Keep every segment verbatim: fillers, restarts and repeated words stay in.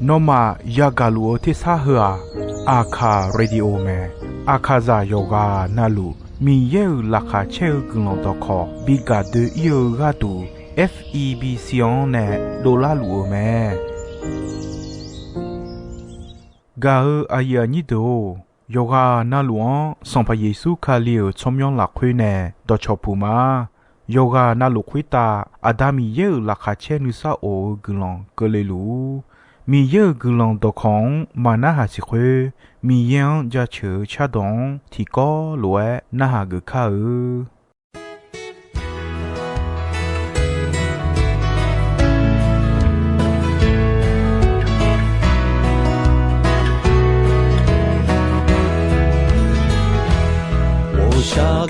Nawmaf yagaq luf-eu tersar heu-aq, Aqkaq radio mae. Aqkaqzaq yawqghaq navluf Miqyaer-euq laqkhaq caer-eu guiqlanq dawqkawq bi gaq doe-ir-eu gharduq, F E B C-anr nae dovlar luf-eu mae. Gaq-eu aqyuif aqnyir deuq-or, yawqghaq navluf-anr Sanqpaq Yeqsur Kali-euq tsawrmyanr lafkhoer nae dawqcawq puq ma. Yawqghaq navluf khoertav Aqda Miqyaer-euq laqkhaq caer nuisar of-eu guiqlanq keuvle luf-ur. Miqyaer-euq guiqlanq dawqkawq-anr maqnarhaq siq khoer, Miqyaer-anr jaceuq-eu cardawq-anr tiqkawv lof-aer narhaq geuf kar-eu. 我想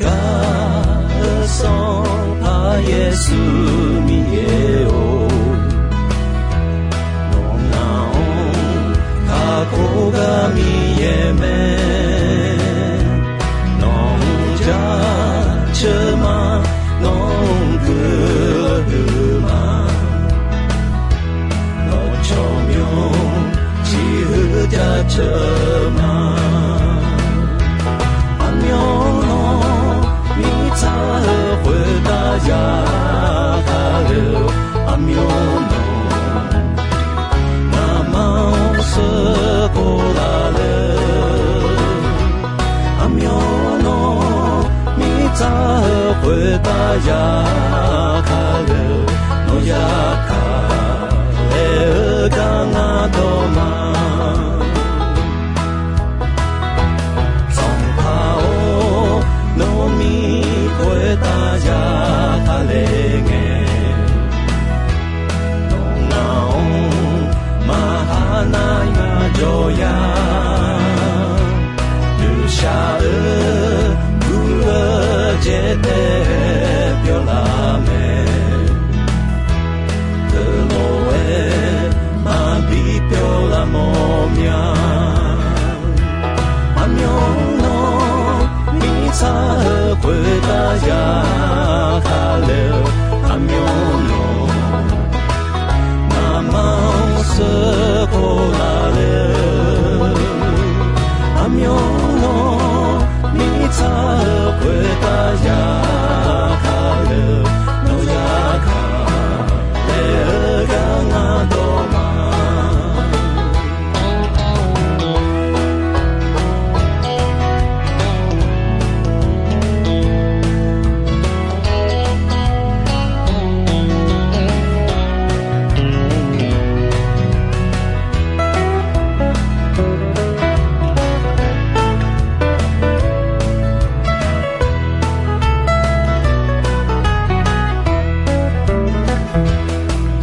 Sanqpaq Yeqsur Miqyaer-or, nawq ngaq-anr kakhof gar Miqyaer mae. Nawq-anr jaceuq ma, nawq-anr guiqlanq huiq ma. Nawq tsawrmyanr ciqhuiq jaceuq ma. Aqmyanluf mirtsaq-eu khoertav ya kale-eu, aqmyanluf ngamaf-anr sheuqkhof laf le. Aqmyanluf mirtsaq-eu khoertav ya kale-eu, nawq ya kale-eu gar ngar dawq ma. Sanqpaq-or, nawmir khoertav ya kale ngae, nawq ngaq-anr maqha nar ngar jawr ya. Nuishaq-eu gur-eu jaetae pyawr laf mae. Teulof-aer maqbi pyawr laf mawr mya. Aqmyanluf mirtsaq-eu khoertav ya kale-eu, aqmyanluf ngamaf-anr sheuqkhof laf le-eu, aqmyanluf mirtsaq-eu khoertav ya kale-eu, nawq ya kale-eu gar ngar dawq ma.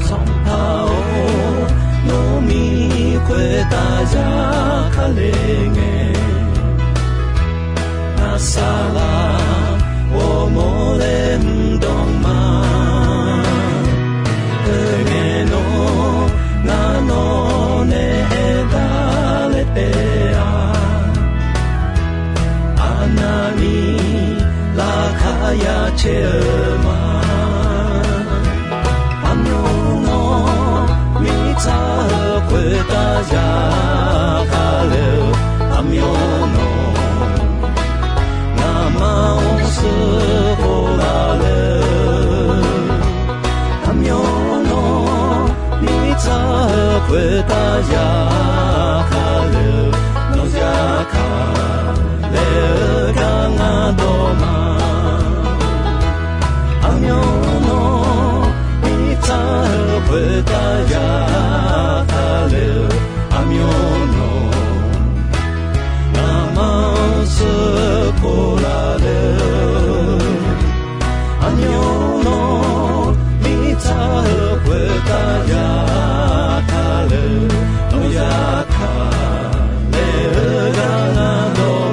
Sanqpaq-or, nawmir khoertav ya kale ngae, ngar saqlaq ghawrmawr laer mr dawq ma. Teungae nawr ngar nawq nae aertaq laer taef-a. Aqnavni laqkhaq ya caer-eu ma. Aqmyanluf mirtsaq-eu khoertav ya kale-eu, aqmyanluf ngamaf-anr sheuqkhof laf le-eu, aqmyanluf mirtsaq-eu khoertav ya kale-eu, nawq ya kale-eu gar ngar dawq ma. Aqmyanluf mirtsaq-eu khoertav ya kale-eu, aqmyanluf ngamaf-anr sheuqkhof laf le-eu, aqmyanluf mirtsaq-eu khoertav ya kale-eu, nawq ya kale-eu gar ngar dawq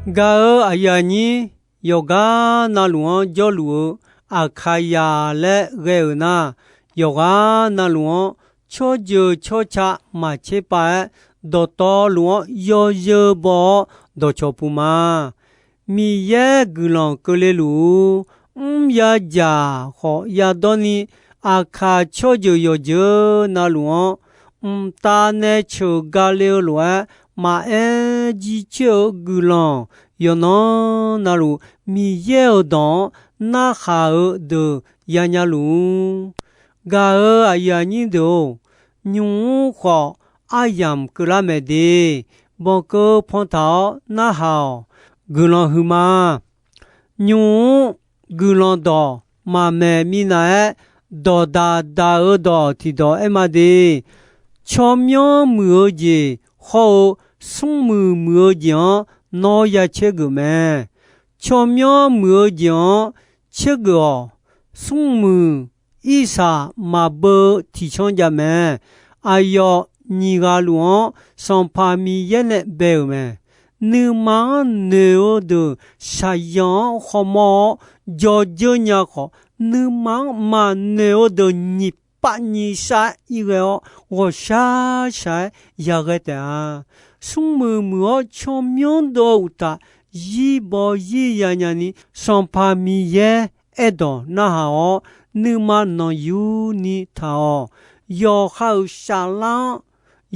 Gaq-euq aqyuif aqnyir, yawqghaq navluf-anr jawrluf-eu Aqkaqyaq laer ghae-euq nar, yawqghaq navluf-anr tsawrjeuq tsawrca maqtser pav-aer, dawqtawvluf-anr yawzeu baw-awr dawqcawq puq ma. Miqyaer guiqlanq keuvle luf-ur. Mr ya jaq khawf yadawr ni, Aqkaq tsawrjeuq yawqjeuq navluf-anr mqtav nae ceuq gale-eu lof-aer, maqaer jircoer-eu guiqlanq yawqnan navluf, Miqyaer-euq dawq-anr narhaq-eu deuq yanya luf-ur. Gaq-euq aqyuif aqnyir deuq-or, nymq-mr khawf aryamq keuvlar mae de. Banqkeuv pantaq-awr narhaq-awq. Guiqlanq huiqma. Nymq-mr guiqlanq dawq maqmaeq minav-aer, dawqdaq daq-eu dawq tiqdawq aer ma de. Tsawrmyanr muiq-eu jeq hawr-eu, smrmuiq muiq-eu jeq-anr nawr ya caergeuf mae. Tsawrmyanr muiq-eu jeq-anr caergeuf-awq. Smrmuiq irsaq maqbeu-eu tiqcanr jav mae. Aqyawf nyiq ghaq luf-anr Sanqpaq Miqyaer nae bae-euq mae. Nuima-anr noeq-eu deuq shaqzanq-anr khawmawr-awr jawrdzeur nya khawf, nuima-anr maqnoeq-eu deuq nyiq pav nyiq shav-aer ir ghae-awr, ghawqshaq shaq-aer yaghae taef-a. Smrmuiq muiq-awr tsawrmyanr dov-eu uqtaf, zir baw zir ya nyani, Sanqpaq Miqyaer aerdawq narhaq-awr, nuima nanqyuni taq-awq. Yawqha-euq saflar-anr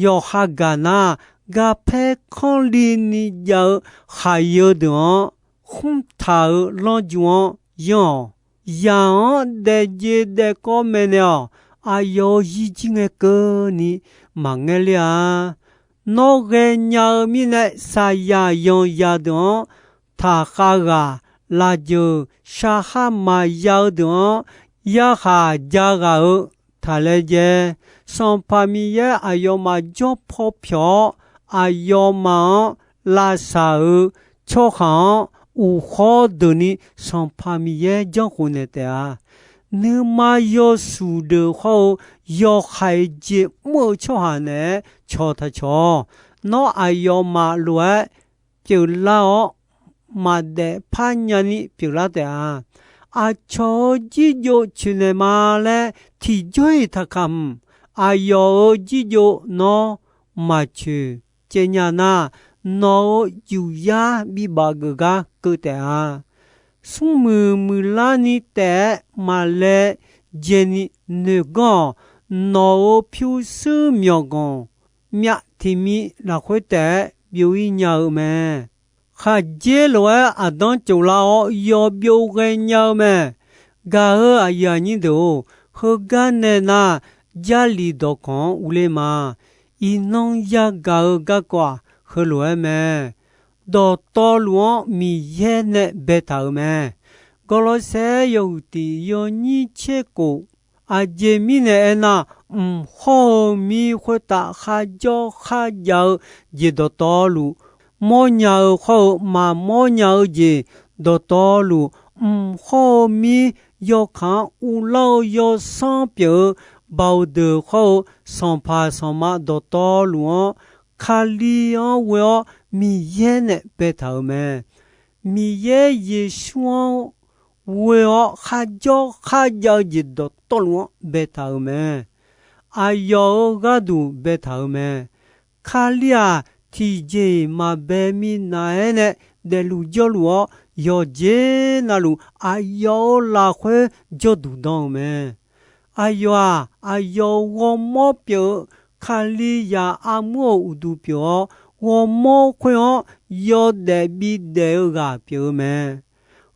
yawqha gaq nar, garpaer kanrli ni jav-eu khaqyeu deuq-anr, khmr taq-euq lanrju-anr yanr-awq. Yaq-anr daef jeq daef kawv maeqnaeq-awq. Aqyawf-euq zir jir ngae keuvni maqngaer ler-a. Nawr ghaenya-eu mirnae, saqyaq yanqzaq deuq-anr taqkhav ghaq, lafjeuq sharkhar maqya-eu deuq-anr yarkhaq ja ghaq-eu taq laejae. Sanqpaq Miqyaer aqyawfmaf jawr paw pyawq-awr, aqyawfmaf-anr lavsaq-euq tsawrhaq-anr uqkhawr deuq ni Sanqpaq Miqyaer janrkhof naeq taef-a. Nuima yawshuif deuq hawr-eu yawhaiq jeq mr-eu tsawrhaq naeq-aer cawq taq cawq-awq. Nawr aqyawfmaf lof-aer pyeuflar-awr, maqdaef par nyani pyeuflar taef-a. Aqcawq-euq jirjov coeqnaeq ma laer tiqjawr-iq taqkaq hmq. Aqyawf-euq jirjov nawr maqcoeq caev nya nar, nawq-euq yuf yar bibaf geuf gar keuv taef-a. Smrmuiq muiqlar ni taef-aer maqlaejae ni noeqganr-awq. Nawq-euq pyurshuir myawqganq myav tiq mi lafkhoer taef-aer byov-ir nya-eu mae. Khaqdzer lof-aer aqdanr cof lar-awr yawbyov ghaenya-eu mae. Gaq-eu aqyuif aqnyir deuq-or, heugar nae nar, Jarlif dawqkawq-anr urler ma. Iqnan yagaq-eu garkawv-aq, heulof-aer mae. Dawqtawvluf-anr Miqyaer nae baetaq-euq mae. Gawrlawrsaer yawhuiq tiq yawnyir tser kof, aqjeq mirnae aernar, mq hawr-eu mir khoertav kharjawr kharjav-eu jeq dawqtawvluf, mawrnya-eu hawr-eu maqmawr nya-eu jeq dawqtawvluf, mq hawr-eu mir yawkaq-anr uvlanr-eu yawsanr pyeuf-eu baoq deuq hawr-eu sanqpaq sanqma dawqtawvluf-anr, Kali-anr ghoe-awr Miqyaer nae baetaq-euq mae. Miqyaer Yeqsur-anr ghoe-awr kharjawr kharjav-eu jeq dawqtawvluf-anr baetaq-euq mae. Aqyawf-euq gharduq baetaq-euq mae. Kali-aq, tiqjeq-iq maqbae minav-aer nae daefluf jawrluf-awr, yawqjeq navluf aqyawf-euq lafkhoer jawrduq dan-eu mae. Aqyawf-aq, aqyawf-euq ghawrmawr pyeuf-eu Kalizaq armur-euq uqduq pyeuf-awr, ghawrmawr khoer-anr yawdaef bidaef-eu ghaq pyeuf-eu mae.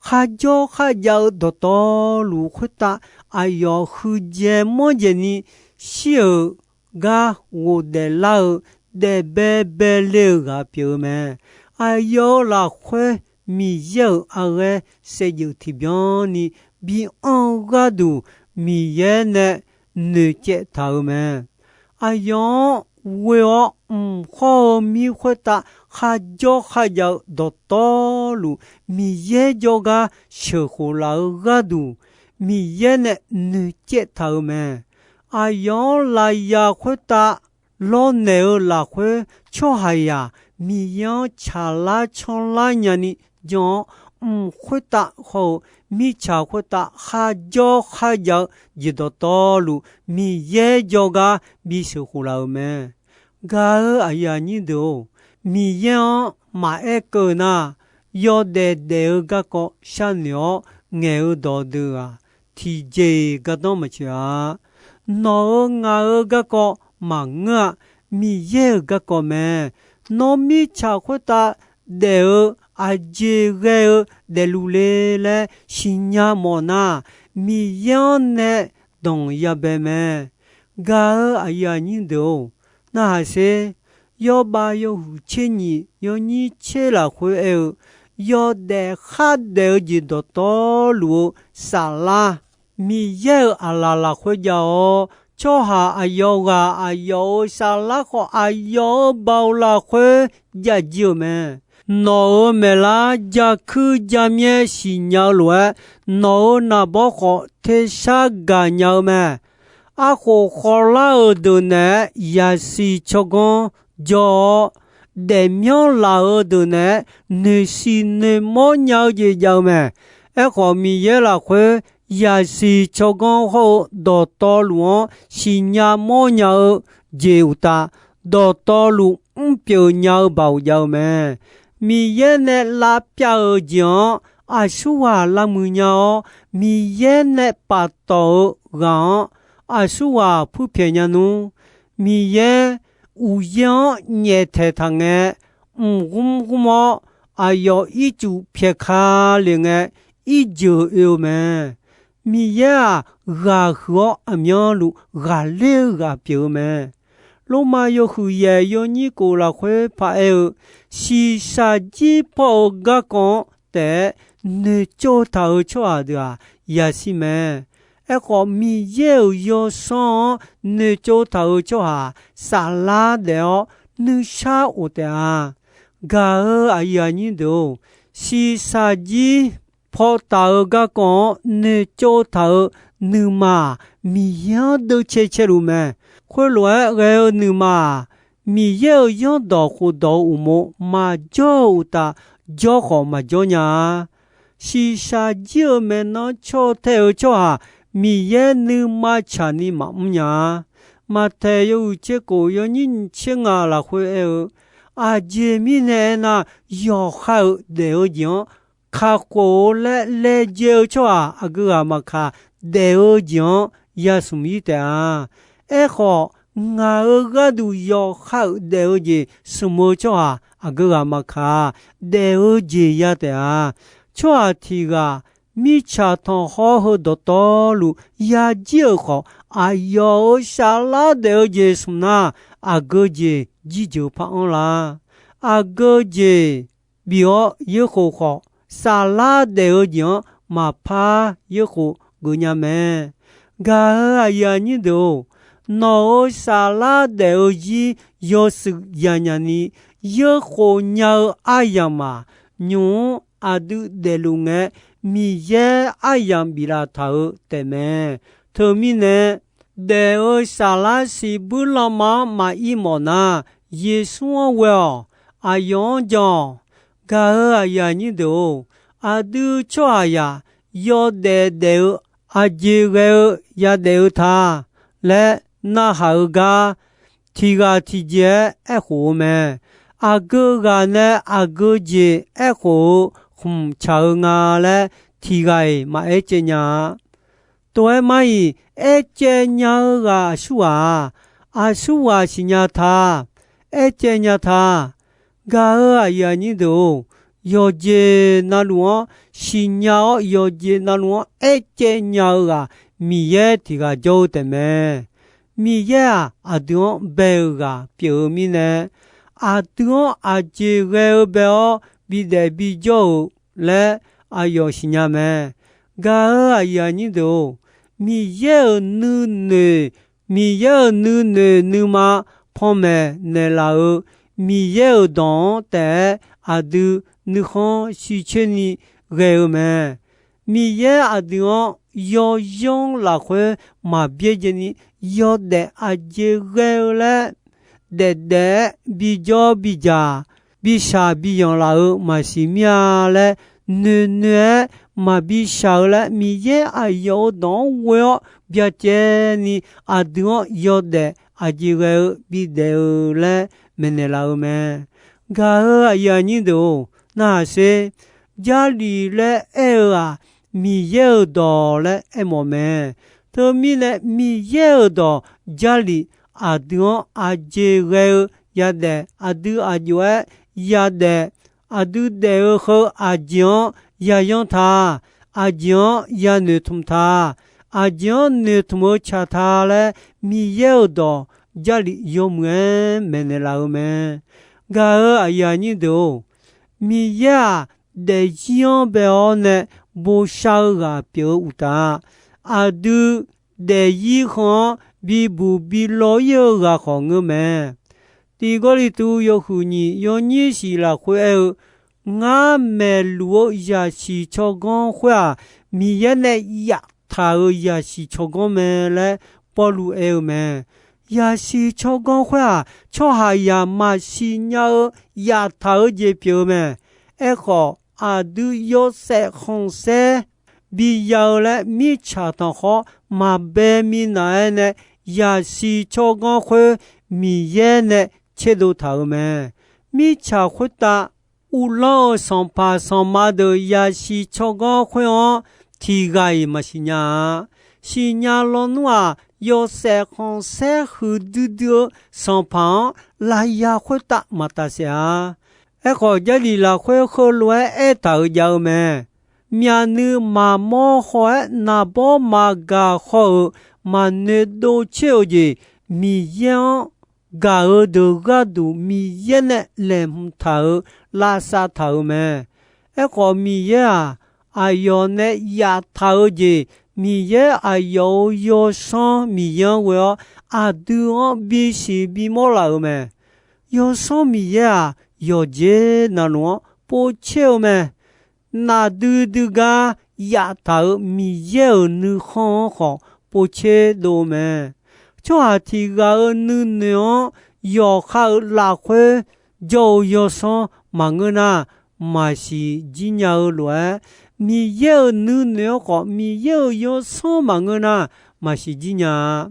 Kharjawr kharjav-eu dawqtawvluf khoertav aqyawf huiqdzaeq manrdzaeq ni shir-euq gar ghofdaef lar-eu daefbae bae le-euq ghaq pyeuf-eu mae. Aqyawf-euq lafkhoer Miqyaer-euq arghaer saevdzeuf tiqbyan ni bi anr-eu gharduq Miqyaer nae noeqcaev taq-euq mae. Aqyawf-anr ghoe-awr mq hawr-eu mir khoertav kharjawr kharjav-eu dawqtawvluf Miqyaer jawrgar sheuqkhof laf-eu gharduq Miqyaer nae noeqcaev taq-euq mae. Aqyawf-anr lafyaq khoertav lawrnaeq-eu lafkhoer tsawrhaqzaq Miqyaer-anr tsaqlar canrlar nyani jan-awr, mq khoertav haw-eu mirtsaq khoertav kharjawr kharjav-eu jeq dawqtawvluf, Miqyaer jawrgar bisheuq khof laf-euq mae. Gaq-eu aqyuif aqnyir deuq-or, Miqyaer-anr maqaer keuv nar, yawdaef daef-eu garkawv sharnoeq-awr ngaeq-eu dawqdeuq-aq, tiqjeq-iq gardanr maqtsoeq-a. Nawq-euq ngaq-euq garkawv maqngeur-a. Miqyaer-euq garkawv mae. Nawr mirtsaq khoertav daef-eu aqjeq ghae-eu daefluf le laer siqnya mawf nar, Miqyaer-anr nae danq yabae mae. Gaq-eu aqyuif aqnyir deuq-or, narhaq sher. Yawrbav yawhuiq tser nyiq yawnyir tser lafkhoer aer-eu, yawdaef khardaef-eu jeq dawqtawvluf-eu saflar, Miqyaer-euq aqlaf lafkhoer jav-awr, tsawrhaq aqyawf ghaq aqyawf-euq saflar khawf aqyawf-euq baoq lafkhoer jav jir-euq mae. Nawq-euq maeqlar jakuir jamyaer siqnya-eu lof-aer, nawq-euq naqbawr khawf tersar gaqnya-eu mae. Arkhof khawvlar-euq deuq naeq-aer yaqsiq tsawrganr jawr-awr, daefmyanr laf-euq deuq naeq-aer noeqsiq noeqmawr nya-eu jeq jav-eu mae. Aerkhawf, Miqyaer lafkhoer yaqsiq tsawrganr hawr-eu dawqtawvluf-anr siqnya mawrnya-eu jeq uqtaf, dawqtawvluf mrpyeuf nya-eu baoq jav-eu mae. Miqyaer nae lavpyav-euq jeq-anr aqsurghaq lavmuiq nya-awr, Miqyaer nae paftawf-eu ghaq-anr aqsurghaq purpyaeq nya nmr. Miqyaer uqyaer-anr nyaeftaeq taq ngae, mq gmr gmr-awr, aqyawf ircuf pyaeq ka lef ngae, irjeuq oe-eu mae. Miqyaer-aq, ghaq huiq-awr aqmyanluf ghaqler-eu ghaq pyeuf-eu mae. Lormav yawhuiq yaeq yawnyir kof lafkhoer paq-aer-eu, shiqshaq jir paw-eu garkawv-anr taef-aer noeqtsov taq-euq tsawrhaq deuq-aq, yashir mae. Aerkhawf, Miqyaer-euq yawsanr-anr noeqtsov taq-euq tsawrhaq saflar daef-awr nuishar of taef-a. Gaq-eu aqyuif aqnyir deuq-or, shiqshaq jir paw taf-eu garkawv-anr noeqtsov taq-eu nuima-aq, Miqyaer-anr deuvcae caeluf mae. Khoerlof-aer ghae-eu nuima-aq, Miqyaer-euq zanrdawq khofdawq-eu uqmov maqjawr-eu uqtaf, jawr khawf maqjawr nya-a. Shiqshaq jir-eu maeqnan caw tae-eu tsawrhaq Miqyaer nuima tsaqni maqmr nya-a. Maqtaeq yawhuiq tser kof yawnyir nyiq tser ngaq lafkhoer aer-eu, aqjeq mirnae aernar, yawqha-euq daef-eu jeq-anr kakhof-eu laer laejae-eu tsawrhaq aqgeu ghaq maqkaq, daef-eu jeq-anr yasmq ir taef-a. Aerkhawf, ngaq-euq gharduq yawqha-euq daef-eu jeq smq-eu tsawrhaq aqgeu ghaq maqkaq, daef-eu jeq ya taef-a. Tsawrhaq tiq ghaq mirtsaq tanqkhawr heu dawqtawvluf yajir-euq khawf, aqyawf-euq saflar daef-eu jeq smq nar, aqgeu jeq jirjeuq par anr la. Aqgeu jeq bif-awr yaerkhof khawf, saflar daef-eu jeq-anr maqpar yaerkhof geufnya mae. Gaq-eu aqyuif aqnyir deuq-or, nawq-euq saflar daef-eu zir yawshuif yanya ni, yaerkhof nya-eu aryamq-aq, nymq-mr aqdui daefluf ngae, Miqyaer aryamq biflaf taq-eu taefmae. Teumirnae, daef-eu saflar siqbuir lanma-anr maqir mawf nar, Yeqsur-anr ghoe-awq. Aqyawf-anr jan-awq. Gaq-eu aqyuif aqnyir deuq-or, aqdui tsawrhaqzaq yawdaef daef-eu aqjeq ghae-eu yadaef-eu ta laer narhaq-eu gar, tiq ghaq tiqjeq-aer aerkhof-eu mae. Aqgeu ghaq nae aqgeu jeq aerkhof-eu khmq tsaq-eu nga laer, tiq ghaq-iq maqaer caev nya-a. Tov-aer mar-iq, aer caev nya-eu ghaq aqsurghaq-aq, aqsurghaq siqnya ta, aer caev nya ta. Gaq-eu aqyuif aqnyir deuq-or, yawqjeq navluf-anr siqnya-awr, yawqjeq navluf-anr aer caev nya-eu ghaq Miqyaer tiq ghaq jawr-eu taefmae. Miqyaer-aq, aqdui-anr bae-euq ghaq pyeuf-eu mirnae, aqdui-anr aqjeq ghae-eu bae-awr bidaef bijawr-euq laer aqyawf siqnya mae. Gaq-eu aqyuif aqnyir deuq-or, Miqyaer-euq nuinoeq, Miqyaer-euq nuinoeq nuima panmaeq naeqlaf-eu Miqyaer-euq dawq-anr taef-aer aqdui nuikhanr shuicoer ni ghae-eu mae. Miqyaer aqdui-anr yawzanr lafkhoer maqbyaerdzae ni, yawdaef aqjeq ghae-eu laer daefdaef-aer bijawr bidzaq, bishaq biyanq laf-euq maqsiq mir-a laer, noeqnoeq-aer maqbi shaq-eu laer, Miqyaer aqyawf-euq dawq-anr ghoe-awr byacaevni aqdui-anr yawdaef aqjeq ghae-eu bidaef-eu laer maeqnaeq laf-eu mae. Gaq-euq aqyuif aqnyir deuq-or, narhaq sher. Jarlif laer aer-eu-aq, Miqyaer-euq dawq laer aermawf mae. Teumirnae Miqyaer-euq dawq Jarlif aqdui-anr aqjeq ghae-eu yadaef, aqdui aqjox-aer yadaef, aqdui daef-eu heu aqjeq-anr yayanr ta, aqjeq-anr yanoeqtmq ta, aqjeq-anr noeqtmq-eu tsaq ta laer Miqyaer-euq dawq Jarlif yawmuiq-aer maeqnaeq laf-eu mae. Gaq-euq aqyuif aqnyir deuq-or, Miqyaer-aq, daefzir-anr bae-awr nae boshar-eu ghaq pyeuf-eu uqtaf, aqdui daefzir heu-anr bibuq bi law ir-eu ghaq khawf ngeur mae. Tiq Gawrliqtu yawhuiq nyiq yawnyir shiq lafkhoer aer-eu, Ngar maeqluf-eu zaqsiq tsawrganr khoer-aq, Miqyaer nae yaftaq-euq zaqsiq tsawrganr mae laer Pawrluv aer-eu mae. Zaqsiq tsawrganr khoer-aq, tsawrhaqzaq maqsiq nya-eu yaftaq-eu jeq pyeuf-eu mae. Aerkhawf, aqdui yawshaef khanqsaer biya-eu laer mirtsaq tanqkhawr maqbae minav-aer nae, zaqsiq tsawrganr khoer Miqyaer nae tserdov taq-euq mae. Mirtsaq khoertav uvlanr-eu sanqpaq sanqma deuq zaqsiq tsawrganr khoer-anr tiq ghaq-iq maqsiq nya-a. Siqnya lawnmr-aq, yawshaef khanqsaer huiqdui dui-eu sanqpaq-anr lafyaq khoertav maqtaf saef-a. Aerkhawf, Jarlif lafkhoer heulof-aer aertaq-euq jav-eu mae. Myavnuiv maqmawr haw-aer naqbawr maqgaq haw-euq maqnoeq dov coer-eu jeq, Miqyaer-anr gaq-eu deuq gharduq Miqyaer nae laeqhmq taq-euq lavsav taq-euq mae. Aerkhawf, Miqyaer-aq, aqyawf nae yaftaq-eu jeq, Miqyaer aqyawf-euq Yawsanr Miqyaer-anr ghoe-awr aqdui-anr bisiq bimawr laf-euq mae. Yawsanr Miqyaer-aq, yawqjeq navluf-anr povtser-eu mae. Nafdui dui gar yaftaq-euq Miqyaer-euq nuikhanr-anr khawf povtser dov-eu mae. Tsawrhaq tiq ghaq-euq nuinoeq-anr yawqha-euq lafkhoer jawr-eu Yawsanr maqngeur nar, maqsiq jir nya-eu lof-aer, Miqyaer-euq nuinoeq-anr khawf Miqyaer-euq Yawsanr maqngeur nar, maqsiq jir nya-a.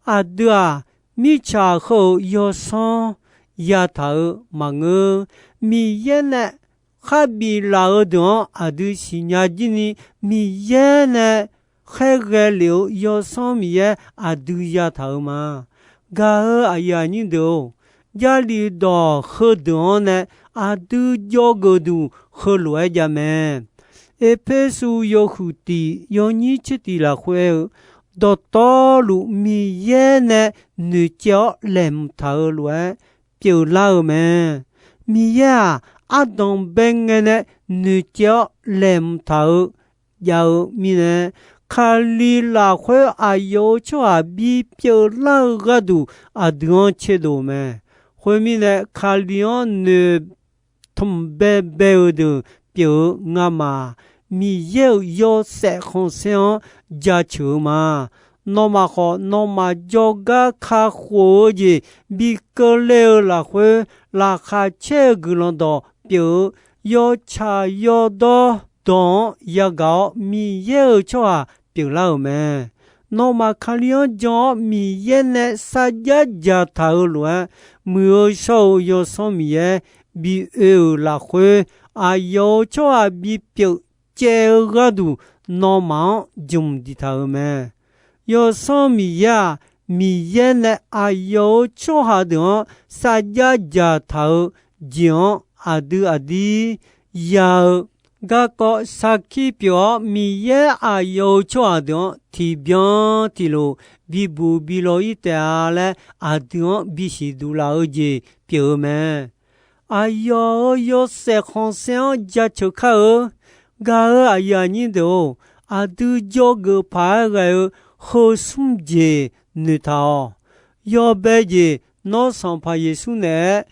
Aqdui-aq, mirtsaq heu-euq Yawsanr yataq-euq maqngeur. Miqyaer nae kharbif laf-eu deuq-anr aqdui siqnya jir ni, Miqyaer nae khaerghae lef-eu Yawsanr Miqyaer aqdui yataq-euq ma. Gaq-euq aqyuif aqnyir deuq-or, Jarlif dawq heudeuq-anr nae aqdui jawrgeuf duq heulof-aer jav mae. Erpersu yawhuiq tiq yawnyir tser tiq lafkhoer aer-eu, dawqtawvluf Miqyaer nae noeqcaev-awr laeqhmq taq-eu lof-aer pyeuflar-eu mae. Miqyaer-aq, ardanq bae ngae nae noeqcaev-awr laeqhmq taq-eu jav-eu mirnae, Kali lafkhoer aqyawf-euq tsawrhaq bipyeuf lar-eu gharduq aqdui-anr tserdov mae. Khoermirnae, Kali-anr noeqtmq baebae-eu deuq pyeuf-eu ngamaf, Miqyaer-euq yawshaef khanqsaer-anr jaceuq-eu ma. Nawmaf khawf, nawmaf jawrgar kakhof-eu jeq bi keuvle-eu lafkhoer, laqkhaq caer-eu guiqlanq dawq pyeuf-eu yawtsaq yawdawr dawq-anr yagaq-awr, Miqyaer-euq tsawrhaq pyeuflar-euq mae. Nawmaf Kali-anr jan-awr, Miqyaer nae sarjax dzaqtaq-eu lof-aer, muiq-eu shawr-eu Yawsanr Miqyaer bi oe-euq lafkhoer, aqyawf-euq tsawrhaq bipyeuf caev-eu gharduq, nawmaf-anr jmq diqtaq-euq mae. Yawsanr Miqyaer-aq, Miqyaer nae aqyawf-euq tsawrhaq deuq-anr sarjax dzaqtaq-eu jeq-anr aqdui aqdir ya-eu garkawv sarkir pyeuf-awr, Miqyaer aqyawf-euq tsawrhaq deuq-anr tiqbyan tiqlof bibuq bi law ir taef-a laer, aqdui-anr bisiq duq laf-eu jeq pyeuf-eu mae. Aqyawf-euq yawshaef khanqsaer-anr jaceuq kar-eu. Gaq-euq aqyuif aqnyir deuq-or, aqdui jawrgeuf paq-aer ghae-eu heu smr jeq noeqtaq-awq. Yawbae jeq, nawr Sanqpaq Yeqsur naeq-aer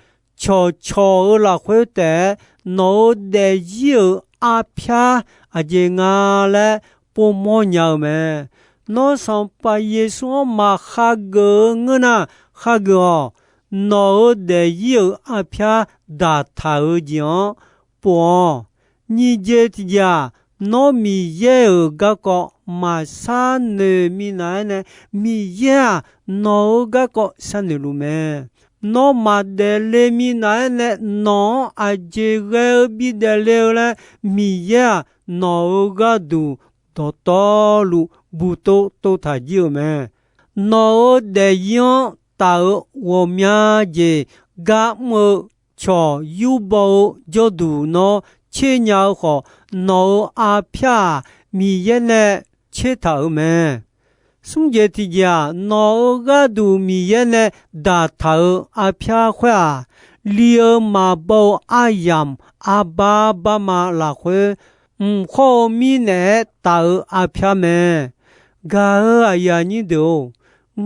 cawqcawq-eu lafkhoer taef-aer, nawq-euq daefzir-euq arpyar aqjeq nga laer povmawr nya-eu mae. Nawr Sanqpaq Yeqsur-anr maq hageuf-eu ngeur nar, hageuf-awq. nawq-euq daefzir-euq arpyar daqtaq-eu jeq-anr pov-awq. Nyiq jeq tiqjeq-aq, nawr Miqyaer-euq garkawv maqshar noeq minav-aer nae, Miqyaer-aq, nawq-euq garkawv sharnoeq luf mae. Nawr maqdaef le minav-aer nae, nawq-anr aqjeq ghae-eu bidaef le-eu laer, Miqyaer-aq, nawq-euq gharduq dawqtawvluf buqtov tov taq jir-euq mae. Nawq-euq daefzir-anr taf-euq ghawqmya jeq gar mr-eu cawq yurbaw-eu jawrduq nawr tser nya-eu khawf, nawq-euq arpyar-aq, Miqyaer nae tser taq-euq mae. Smr jeq tiqjeq-aq, nawq-euq gharduq Miqyaer nae daqtaq-euq arpyar khoer-aq, li-eu maqbaw-eu aryamq arbar barma lafkhoer, mq khawr-eu mirnae-aer taf-eu arpyar mae. Gaq-euq aqyuif aqnyir deuq-or,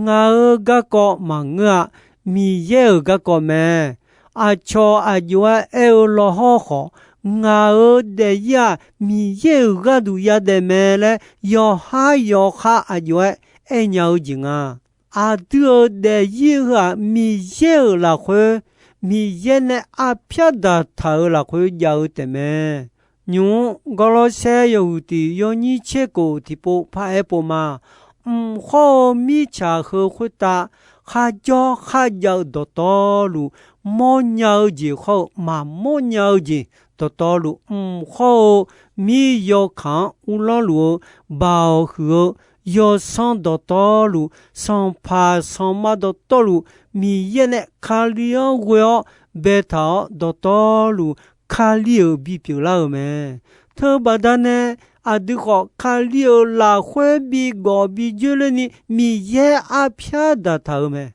ngaq-euq garkawv maqngeur-a. Miqyaer-euq garkawv mae. Aqcawq aqjox-aer aer-eu lawhawr khawf, ngaq-euq daefzir-aq, Miqyaer-euq gharduq yadaef mae laer yawqhar yawqkhar aqjox-aer aernya-eu jeq nga. Aqdui-euq daefzir heu-aq, Miqyaer-euq lafkhoer, Miqyaer nae arpyar daqtaq-euq lafkhoer jav-eu taefmae. Nymq-mr Gawrlawrsaer yawhuiq tiq yawnyir tser kof tiqpov paraer pov ma. Mq khawr-eu mirtsaq heu khoertav kharjawr kharjav-eu dawqtawvluf, mawrnya-eu jeq khawr-eu maqmawr nya-eu jeq dawqtawvluf, mq khawr-eu mir yawkaq-anr uvlanr luf-eu, baoq huiq-eu, yawsanr dawqtawvluf, sanqpaq sanqma dawqtawvluf, Miqyaer nae Kali-anr ghoe-awr baetaq-awr dawqtawvluf, Kali-euq bipyeuf lar-euq mae. Teubaqda nae aqdui khawf Kali-euq lafkhoer bigawf bijoer lerni Miqyaer arpyar daqtaq-euq mae.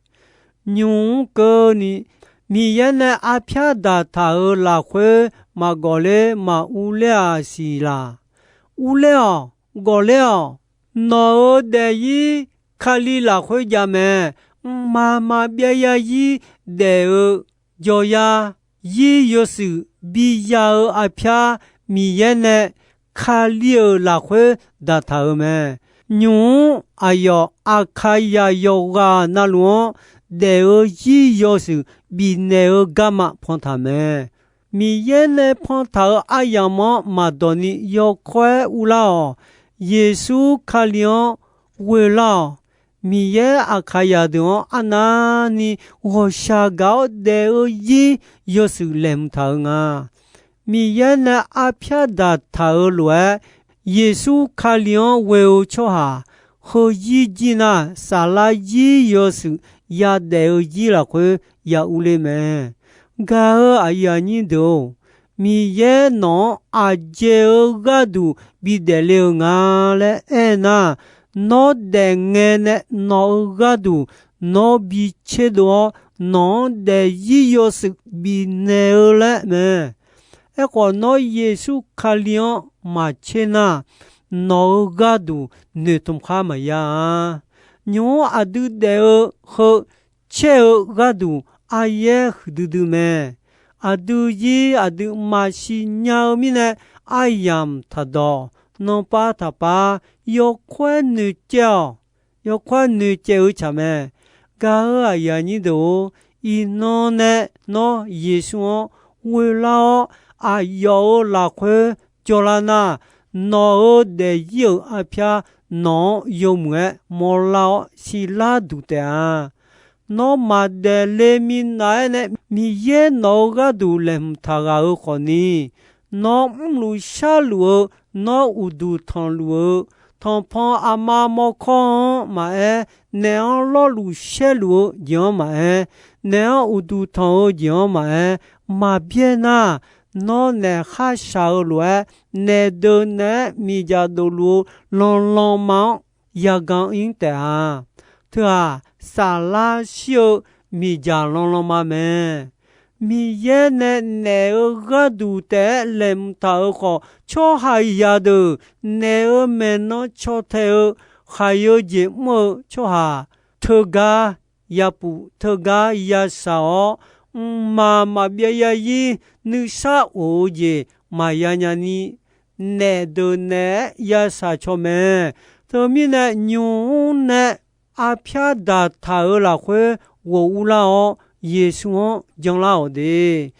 Nymq-mr keuvni, Miqyaer nae arpyar daqtaq-euq lafkhoer maqgawf ler maq urler-aq siq laq. Urler-awq, gawf ler-awq. Nawq-euq daefzir Kali lafkhoer jav mae. Mqmaq maqbyav yarzir daef-eu jawryar, zir yawshuif biya-eu arpyar Miqyaer nae Kali-euq lafkhoer daqtaq-euq mae. Nymq-mr aqyawf Aqkaqyaq yawqghaq navluf-anr daef-eu zir yawshuif bifnaeq-eu garma pantaq mae. Miqyaer nae pantaq-euq aryamq-anr maqdawq ni yawkawr-aer urlar-awq. Yeqsur Kali-anr ghoelar-awq. Miqyaer Aqkaqyaq deuq-anr arnavni ghawqshaq gaq-awr daef-eu zir yawshuif laeqhmq taq-eu nga. Miqyaer nae arpyar daqtaq-euq lof-aer, Yeqsur Kali-anr ghoe-eu tsawrhaq heuzir jir nar, saflar zir yawshuif yadaef-eu zir lafkhoer ya urler mae. Gaq-euq aqyuif aqnyir deuq-or, Miqyaer nawq-anr aqjeq-eu gharduq bidaef le-eu nga laer aernar, nawr daefngae nae nawq-euq gharduq nawr bi tserdov-awr, nawq-anr daefzir yawshuif bifnaeq-eu laer mae. Aerkhawf, nawr Yeqsur Kali-anr maqtser nar, nawq-euq gharduq noeqtmq khar maqya-a. Nymq-mr aqdui daef-eu heu caer-eu gharduq aryaer huiqdui dui mae. Aqdui zir aqdui maqsiq nya-eu mirnae, aryamq taqdawq, nanpav taqpav, yawkawr-aer noeqcaev-awq. Yawkawr-aer noeqcaev-eu tsaq mae. Gaq-euq aqyuif aqnyir deuq-or, iqnan nae nawr Yeqsur-anr ghoelar-awr, aqyawf-euq lafkhoer jawrlar nar, nawq-euq daefzir-euq arpyar nawq-anr yawmuiq-aer mawrlar-awr siqlar duq taef-a. Nawr maqdaef le minav-aer nae Miqyaer nawq-euq gharduq laeqhmq taq ghaq-eu khawfni, nawr mrluf sharluf-eu, nawr uqduq tanqluf-eu, tanqpanq aqma mawrkawr-anr maqaer, naef-anr lawrluf shaerluf-eu jeq-anr maqaer, naef-anr uqduq tanq-eu jeq-anr maqaer, maqbyaer nar, nawr naef kharshaq-eu lof-aer, naef deuq naeq-aer miqdzaq dofluf-eu lanlanma-anr yagan ir taef-a. Teu-aq, saflar shir-eu miqdzaq lanlanma mae. Miqyaer nae naef-euq gharduq taef-aer laeqhmq taq-euq khawf, tsawrhaqzaq deuq naef-euq maeqnan caw tae-eu khaqyeu jeq mr-eu tsawrhaq teugar yapuf, teugar yashaq-awr, mqmaq maqbyav yarzir nuisar of-eu jeq maqya nyani, naef deuq naeq-aer yashaq caw mae. Teumirnae, nymq-mr nae arpyar daqtaq-euq lafkhoer ghof urlar-awr, Yeqsur-anr janlar-awq de.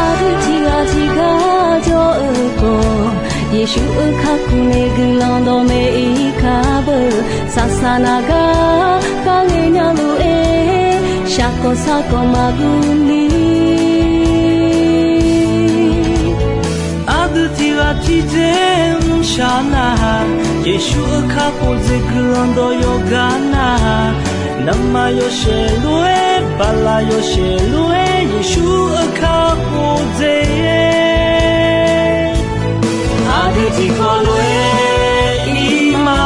Aqdui tiqghaq tiqgar jawr-eu khawf, Yeqsur-euq kakhof nae guiqlanq dawqmaeq-ir kar beu. Saqsaq naq gar kharghae nya lof-aer, shaqkawq saqkawq maqguv ni. Aqdui tiqghaq tiqdzer mrshaq nar-aq, Yeqsur-euq kakhof dzaeq guiqlanq dawq yawqgar nar-aq, navmaqyawshaef lof-aer, baqlaq yawshaef lof-aer, Yeqsur-euq kakhof dzaeq Aqdui tiqkawv lof-aer ir ma,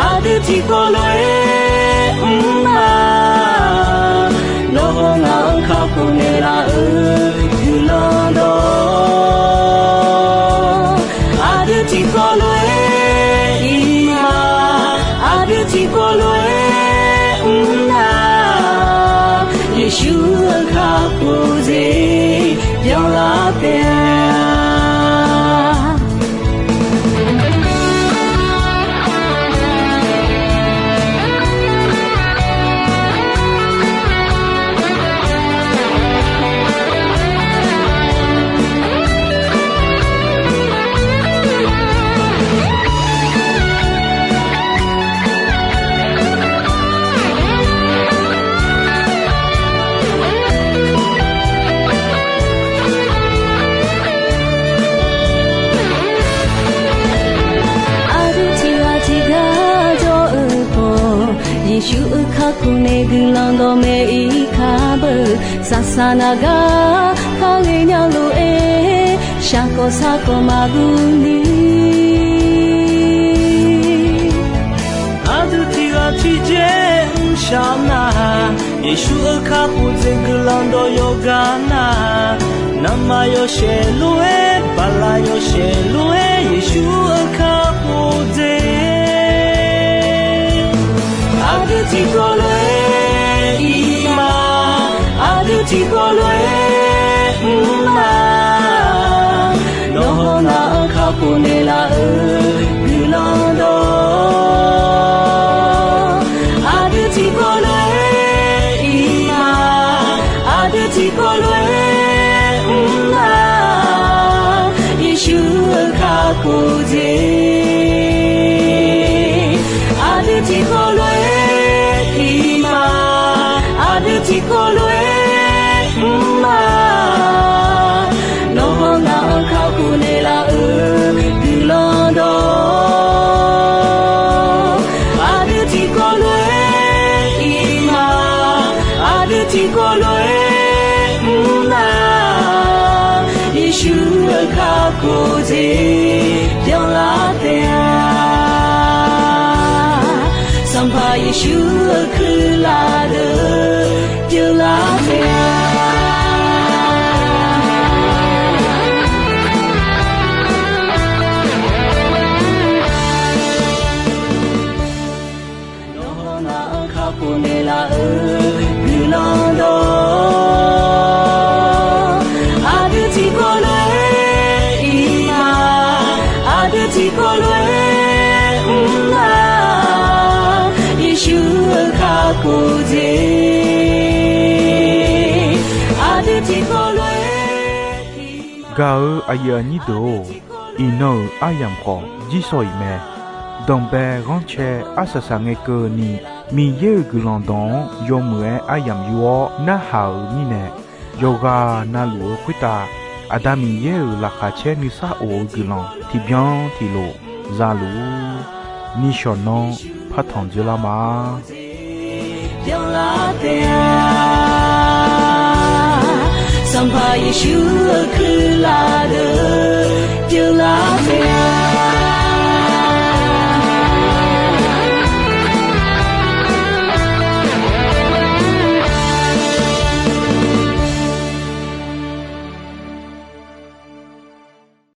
aqdui tiqkawv lof-aer mr ma. Nawr haw ngaq-anr kakhof naeqlaf-eu guiqlanq dawq. Aqdui tiqkawv lof-aer ir ma, aqdui tiqkawv lof-aer mr na. Yeqsur-euq kakhof dzaeq byanlar taef-a. Aqdui tiqghaq tiqgar jawr-eu khawf, Yeqsur-euq kakhof nae guiqlanq dawqmaeq-ir kar beu. Saqsaq naq gar kharghae nya lof-aer, shaqkawq saqkawq maqguv ni. Aqdui tiqghaq tiqdzer mrshaq nar-aq, Yeqsur-euq kakhof dzaeq guiqlanq dawq yawqgar nar-aq, navmaqyawshaef lof-aer, baqlaq yawshaef lof-aer, Yeqsur-euq kakhof dzaeq. Aqdui tiqkawv lof-aer ir ma, aqdui tiqkawv lof-aer mr ma. Nawr haw ngaq-anr kakhof naeqlaf-eu guiqlanq dawq. Aqdui tiqkawv lof-aer ir ma, aqdui tiqkawv lof-aer mr ma. Yeqsur-euq kakhof dzaeq. Aqdui tiqkawv lof-aer ir ma, aqdui tiqkawv lof-aer mr ma. Nawr haw ngaq-anr kakhof naeqlaf-eu guiqlanq dawq. Aqdui tiqkawv lof-aer ir ma, aqdui tiqkawv lof-aer mr ma. Yeqsur-euq kakhof dzaeq byanlar taef-a. Sanqpaq Yeqsur-euq kuirlaf deuq pyeuflar taef-a. Nawr haw ngaq-anr kakhof naeqlaf-eu guiqlanq dawq. Aqdui tiqkawv lof-aer ir ma, aqdui tiqkawv lof-aer mr ma. Yeqsur-euq kakhof dzaeq. Aqdui tiqkawv lof-aer ir ma. Gaq-eu aqyuif aqnyir deuq-or, iqnan-euq aryamq khawf jirsawq iq mae. Danqbae ghanrcae arsaq saq ngae keuvni, Miqyaer-euq guiqlanq dawq-anr yawmuiq-aer aryamq yur-awr narhaq-euq mirnae, yawqghaq navluf-eu khoertav Aqda Miqyaer-euq laqkhaq caer nuisar of-eu guiqlanq tiqbyan tiqlof za luf-ur. Nishawq nanr partanq dzoerlar ma. Sanqpaq Yeqsur-euq kuirlaf deuq pyeuflar taef.